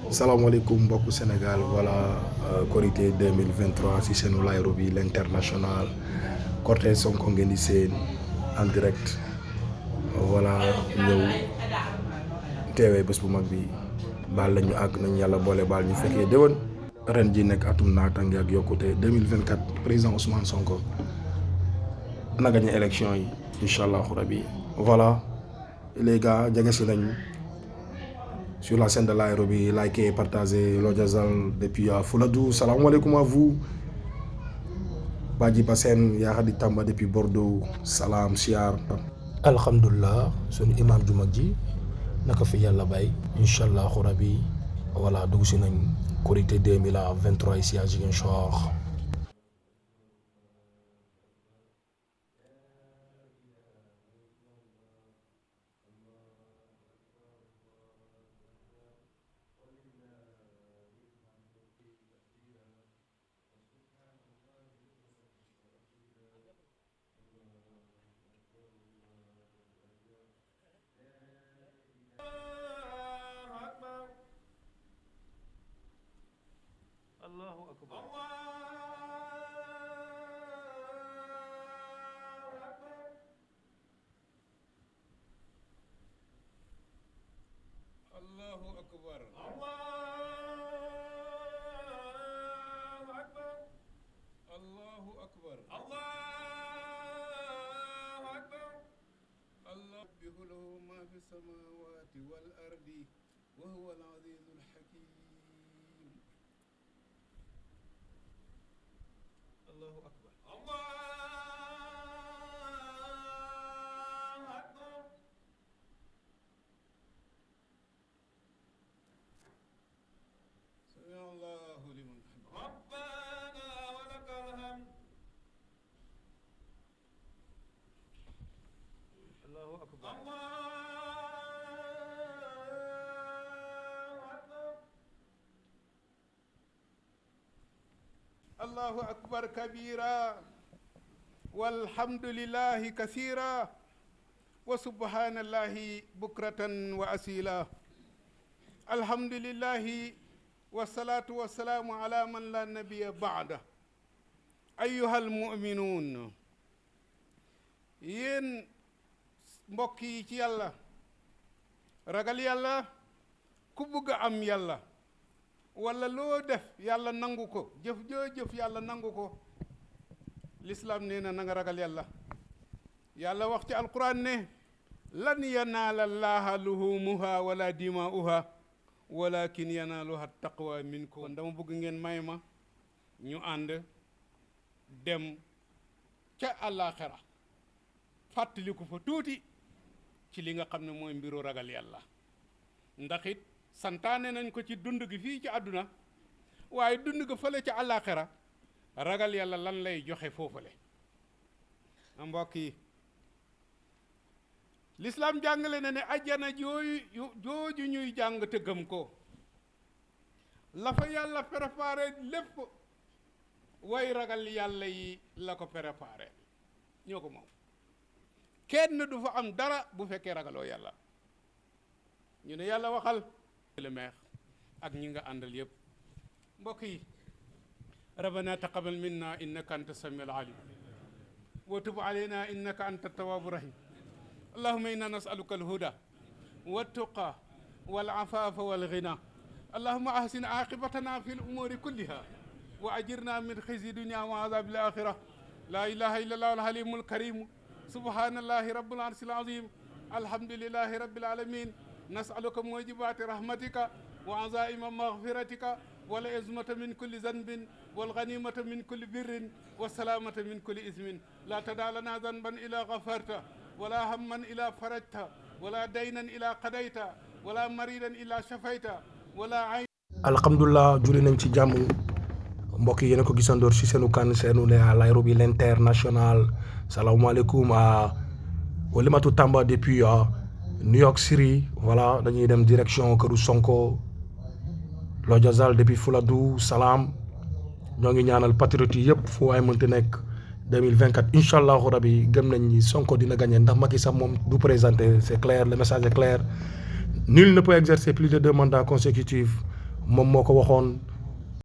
salaamaaleykum mbokku Sénégal voilà Korité 2023 ci seenu Layro bi l'international cortège Sonko ngeen di seen en direct voilà ñëw teewee bés bu mag bi baal lañu àgg nañ yàlla boole baal ñu fekkee déwén ren ji nekk atum naataange ak yokkute 2024 président Ousmane Sonko na gagné élection yi incha allahu rabi voilà les gars jege si nañ sur la scène de Layro bi likez partagez Lodiazal depuis Fouladou salaamaaleykum à vous Badji Bassène yaa di Tamba depuis Bordeaux salaam siyaar alhamdulilah sunu imam ju mag ji naka fi yàlla bay incha allahu rabi voilà dugg si nañ Korité 2023 ici à Ziguinchor. Allahu akbar. Allahu akbar. Allahu akbar. Allahu akbar. Allahu akbar. Allah bihi lahu ma fi samawati wal ardi wa huwa al-azizul hakim. Allahu akbar. Allahu akbar. Sami Allahu liman hamidah. Rabbana wa lakal hamd. Allahu akbar. Allahu akbar kabira walhamdulillahi kasira wa subhanallahi bukratan wa asila. Alhamdulillahi wassalatu wassalamu ala man la nabiyya ba'da. Ayyuhal mu'minun, yéen mbokk yi ci yàlla ragal yàlla ku bëgg a am yàlla wala loo def yàlla nangu ko jëf joo jëf yàlla nangu ko lislaam nee na nga ragal yàlla. yàlla wax ci alquran ne lan yanaala llaaha luhumuha wala dimaa'uha walakin yanaaluha taqwa minkum. kon dama bëgg ngeen may ma ñu ànd dem ca àllaaxira fàttaliku fa tuuti ci li nga xam ne mooy mbiru ragal yàlla. ndax it santaane nañ ko ci dund gi fii ci àdduna waaye dund ga fële ci àllaaxira ragal yàlla lan lay joxe foofale. mbokk yi lislaam jàngale na ne ajjana jooju ñuy jàng te gëm ko la fa yàlla préparé lépp way ragal yàlla yi la ko préparé ñoo ko moom. kenn du fa am dara bu fekkee ragaloo yàlla. ñu ne yàlla waxal le maire ak ñi nga àndal yëpp. mbokk yi rabbana taqabbal minna innaka anta samiul alim wa tub alayna innaka anta tawwabu rahim. allahumma inna nas'aluka alhuda wattuqa wal afafa wal ghina. allahumma ahsin aqibatana fi al-umuri kulliha wa ajirna min khizyi dunya wa adhabil akhirah. la ilaha illa allah al-halimul karim. subhanallahi rabbil arshil azim. alhamdulillahi rabbil alamin. nas'aluka mujibati rahmatika wa azaima maghfiratika wal izmata min kulli zanbin wal ghanimata min kulli birrin was salamata min kulli ismin. la tada lana zanban ila ghafarta wala hamman ila farajta wala daynan ila qadayta wala maridan ila shafayta wala ayn. alhamdulilah julli nañ ci jàmm mbokk yi yéen a ko gisandoor ci seenu kan seenu Layro bi l'international. salaamaaleykum à Oulimata Tamba depuis New York City. voilà dañuy dem direction këru Sonko Lodiazal depuis Fouladou salaam ñoo ngi ñaanal patriote yi yëpp fu waay mënti nekk 2024 incha allahu rabi gëm nañ ni Sonko dina gagné ndax Macky sax moom du présenté c'est clair le message est clair. Nul ne peut exercer plus de 2 mandats consécutifs. moom moo ko waxoon